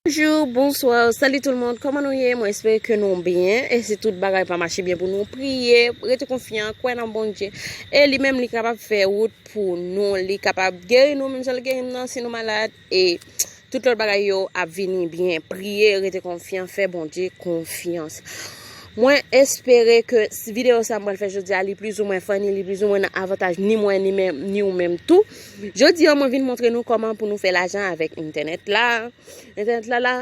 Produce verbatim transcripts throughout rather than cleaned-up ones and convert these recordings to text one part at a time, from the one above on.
Bonjou, bonswa, salut tout le monde, kòman nou ye? Mwen espere ke nou byen, e si tout bagay pa mache byen pou nou, priye, rete konfyan, kwè nan Bondye, e li menm li kapab fè wout pou nou, li kapab geri nou menm jan l geri m nan si nou malad, e tout lòt bagay yo ap vini byen. Priye, rete konfyan, fè Bondye konfyans. Mwen espere ke videyo sa m pral fè jodi a, li plizoumwen funny, li plizoumwen nan avantaj ni mwen, ni menm, ni ou menm tou. Jodi a, mwen vin montre nou kòman pou nou fè lajan avèk entènèt la. Entènèt la la,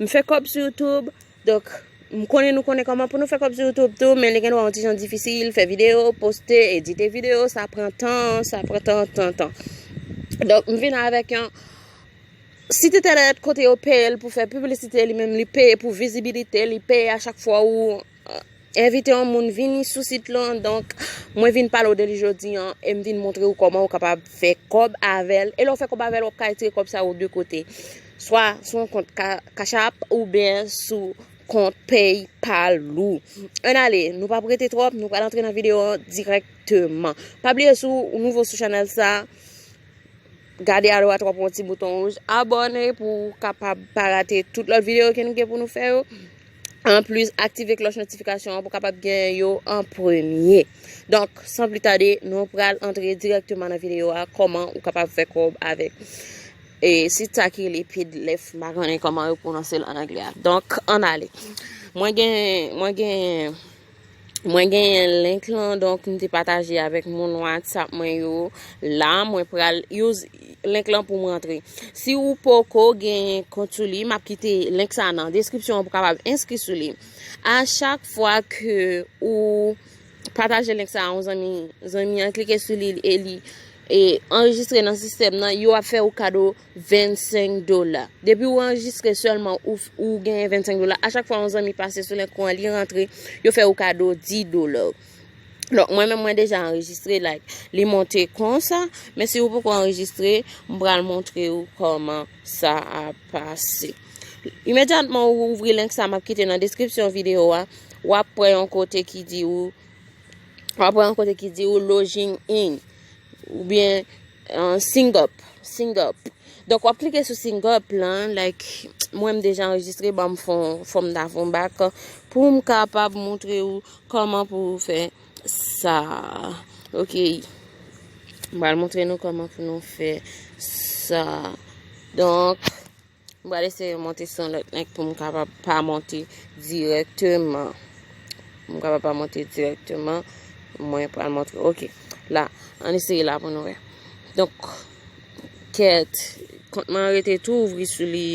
m fè kòb sou YouTube. Donk, m konnen nou konnen kòman pou nou fè kòb sou YouTube tou, men li gen dwa yon ti jan difisil, fè videyo, poste, edite videyo, sa pran tan, sa pran tan, tan, tan. Donk, m vin avèk yon sit entènèt kote yo peye l pou fè piblisite, li menm li peye pou vizibilite, li peye a chak fwa ou envite yon moun vini sou sit lan. Donk, mwen vin pale w de li jodi an, e m vin montre w kòman ou kapab fè kòb avè l. E lè w fè kòb avè l, w ap ka retire kòb sa yo de kote. Swa sou yon kont Cash App oubyen sou kont PayPal ou. Ann ale, nou p ap rete twòp, nou pral antre nan videyo an dirèkteman. Pa bliye, si w nouvo sou chanèl sa, gade adwat w ap wè yon ti bouton wouj abòne pou w kapab pa rate tout lòt videyo ke nou gen pou nou fè yo. Anplis, aktive klòch notifikasyon an pou w kapab gen yo an premye. Donk, san pli tade, nou pral antre dirèkteman nan videyo a, kòman ou kapab fè kòb avèk e sit sa ki rele Pidlef, m pa konnen kòman yo pwononse l an anglè a. Donk, ann ale. Mwen gen, mwen gen Mwen genyen link lan, donk m te pataje avèk moun WhatsApp mwen yo. La, mwen pral use link lan pou m rantre. Si ou poko genyen kont sou li, m ap kite link sa nan deskripsyon an pou w kapab enskri sou li. A chak fwa ke ou pataje link sa a yon zanmi, zanmi an klike sou li e li e anrejistre nan sistèm nan, yo ap fè ou kado vennsenk dola. Depi ou anrejistre sèlman, ou, ou genyen vennsenk dola. A chak fwa yon zanmi pase sou link ou an, li rantre, yo fè ou kado dis dola. Donk, mwen menm, mwen deja anrejistre, like, li monte konsa. Men si ou poko anrejistre, m pral montre ou kòman sa ap pase. Imedyatman ou ouvri link sa m ap kite nan deskripsyon videyo a, w ap wè yon kote ki di ou, w ap wè yon kote ki di ou logging in, oubyen uh, sign up, sign up. Donk, w ap klike sou sign up lan, like, mwen m deja anrejistre, ban m fon, fò m ta fon bak pou m kapab montre ou kòman pou w fè sa. Ok. M pral montre nou kòman pou nou fè sa. Donk, m pral eseye monte sou yon lòt link pou m kapab pa monte dirèkteman. M kapab pa monte dirèkteman. Mwen pral montre. Ok. La, ann eseye la pou nou wè. Donk, kèt, kont mwen rete tou ouvri sou li.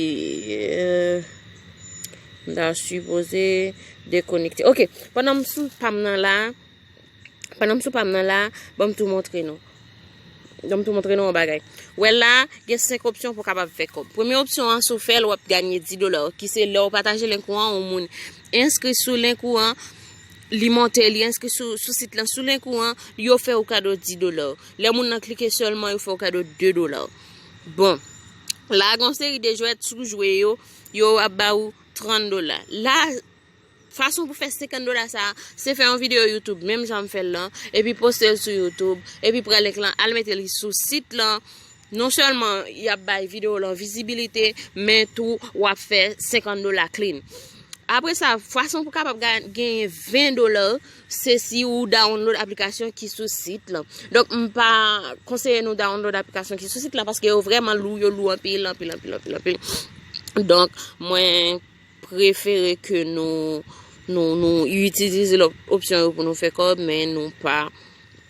Euh, m ta sipoze dekonekte. Ok, pandan m sou pa m nan la, pandan m sou pa m nan la, ban m tou montre nou. Ban m tou montre nou yon bagay. Wè la, gen senk opsyon pou w kapab fè kòb. Premye opsyon an, si w fè l, w ap ganye dis dola, ki se lè w pataje link ou an, yon moun enskri sou link ou an, li monte, li enskri sou, sou sit lan, sou link ou an, yo fè ou kado dis dola. Lè moun nan klike sèlman, yo fè ou kado de dola. Bon, la, gen yon seri de jwèt, si w jwe yo, yo ap ba ou trant dola. La, fason pou fè senkant dola sa a, se fè yon videyo YouTube, menm jan m fè l lan, epi poste l sou YouTube, epi pran link lan, al mete li sou sit lan. Non sèlman y ap bay videyo lan vizibilite, men tou w ap fè senkant dola clean. Apre sa, fason pou kapab ga- genyen ven dola, se si ou download aplikasyon ki sou sit lan. Donk, m pa konseye nou download aplikasyon ki sou sit lan, paske yo vrèman lou, yo lou anpil, anpil, anpil, anpil, anpil. Donk, mwen prefere ke nou, nou, nou itilize lòp opsyon yo pou nou fè kòb, men nou pa,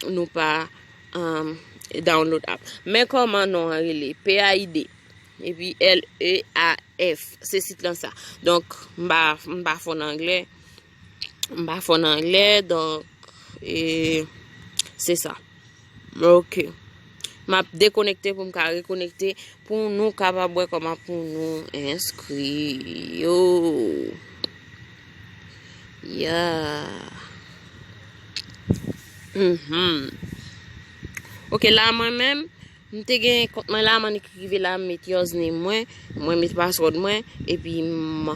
nou pa um, download app. Men kòman non an rele? P A I D. Epi L E A F. Se sit lan sa. Donk, m pa, m pa fò nan anglè. M pa fò nan anglè, donk, e, se sa. Ok. M ap dekonekte pou m ka rekonekte, pou nou kapab wè kòman pou nou enskri yo. Ya. Mhm. Ok, la mwen menm, m te gen kont mwen la, m annik rive la, m met username mwen, mwen met password mwen, epi m,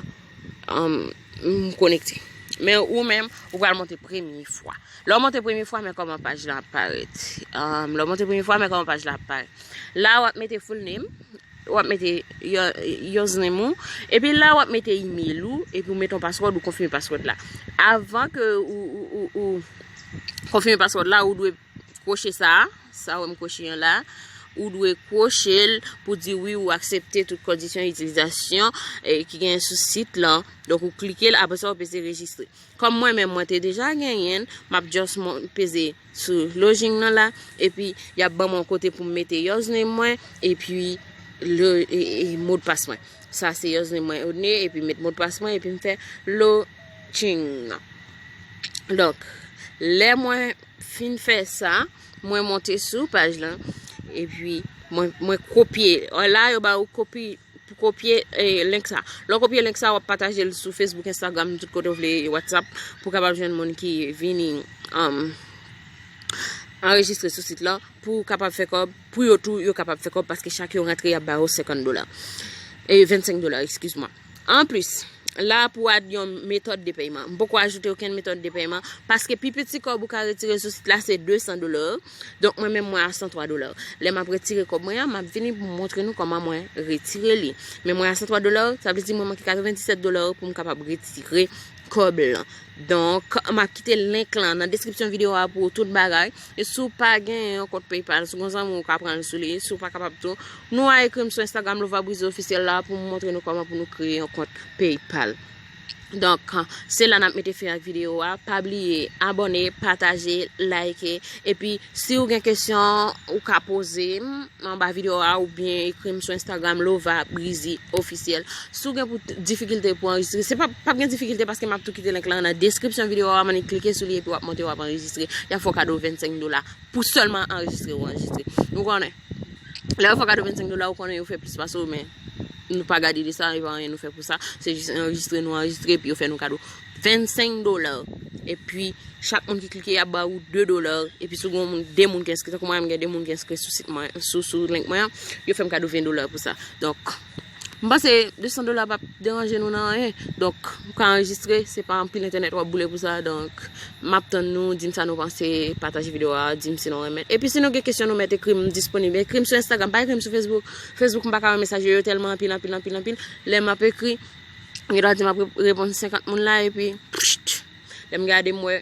um, m konekte. Men ou menm, ou pral monte premye fwa. Lè w monte premye fwa, men kòman paj la ap parèt. Um, lè w monte premye fwa, men kòman paj la ap parèt. La, w ap mete full name, w ap mete yo- username ou, epi la w ap mete email ou, epi w mete yon password, ou konfime password la. Avan ke ou, ou, ou, ou konfime password la, ou dwe kwoche sa, sa w wè m kwoche an la, ou dwe kwoche l pou di wi ou aksepte tout kondisyon itilizasyon, eh, ki genyen sou sit lan. Donk ou klike l, apre sa ou peze rejistre. Kòm mwen menm mwen te deja genyen l, m ap just mon- peze sou login nan la, epi y ap ban mwen yon kote pou m mete username mwen, epi le, e, e, modpas mwen. Sa se username mwen, Odne, epi met modpas mwen, epi m fè login. Donk, lè mwen fin fè sa, mwen monte sou paj lan, epi mwen, mwen kopye. La, yo ba ou kopi pou kopye, eh, link sa. Lè w kopye link sa, w ap pataje l sou Facebook, Instagram, tout kote w vle, WhatsApp, pou w kapab jwenn moun ki vini, um, anrejistre sou sit lan, pou w kapab fè kòb, pou yo tou, yo kapab fè kòb, paske chak yo rantre, y ap ba yo senkant dola. E vennsenk dola, eskiz mwa. Anplis, la pou add yon metòd de pèyman. M poko ajoute okenn metòd de pèyman, paske pi piti kòb ou ka retire sou sit la, se de san dola. Donk, mwen menm, mwen a san twa dola. Lè m ap retire kòb mwen an, m ap vini pou m montre nou kòman mwen retire li. Men mwen a san twa dola, sa vle di mwen manke katrevenndisèt dola pou m kapab retire kòb lan. Donk, m ap kite link lan nan deskripsyon videyo a pou tout bagay. E si w pa gen yon kont PayPal, si w gen zanmi w ka pran l sou li, si w pa kapab tou, nou a ekri m sou Instagram Lova Brize Officiel la pou m montre nou kòman pou nou kreye yon kont PayPal. Donk, se la n ap mete fen ak videyo a. Pa bliye abòne, pataje, like. Epi, si w gen kesyon, ou ka poze m anba videyo a oubyen ekri m sou Instagram Lova Brize Officiel. Si w gen pou difikilte pou anrejistre, se pa, p ap gen difikilte paske m ap tou kite link lan nan deskripsyon videyo a, w annik klike sou li epi w ap monte, w ap anrejistre. Y ap fè w kado vennsenk dola pou sèlman anrejistre ou anrejistre. Ou konnen. Lè yo fè w kado vennsenk dola, ou konnen yo fè plis pase w, men nou pa gade de sa, e pa anyen nou fè pou sa. Se jis anrejistre nou anrejistre, epi yo fè nou kado vennsenk dola. Epi, chak moun ki klike, y ap ba ou de dola. Epi, si w gen yon moun, de moun ki enskri, tankou mwen, m gen de moun ki enskri sou sit mwen, sou, sou link mwen an, yo fè m kado ven dola pou sa. Donk, m panse de san dola p ap deranje nou nan anyen. Donk, m ka anrejistre, se pa anpil entènèt w ap boule pou sa. Donk, m ap tann nou, di m sa nou panse, pataje videyo a, di m si nou renmen. Epi, si nou gen kesyon, nou mèt ekri m, m disponib. Ekri m sou Instagram, pa ekri m sou Facebook. Facebook, m pa ka wè mesaj yo, yo tèlman anpil, anpil, anpil, anpil. Lè m ap ekri, gen dwa di m ap re- reponn senkant moun la, epi, pst, lè m gade, m wè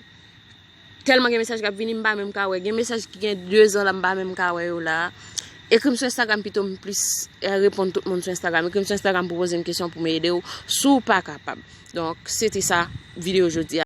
tèlman gen mesaj k ap vini, m pa menm ka wè. Gen mesaj ki gen de zan la, m pa menm ka wè yo la. Ekri m sou Instagram pito, m plis, eh, reponn tout moun sou Instagram. Ekri m sou Instagram pou poze m kesyon, pou m ede w, si w pa kapab. Donk, se te sa, videyo jodi a.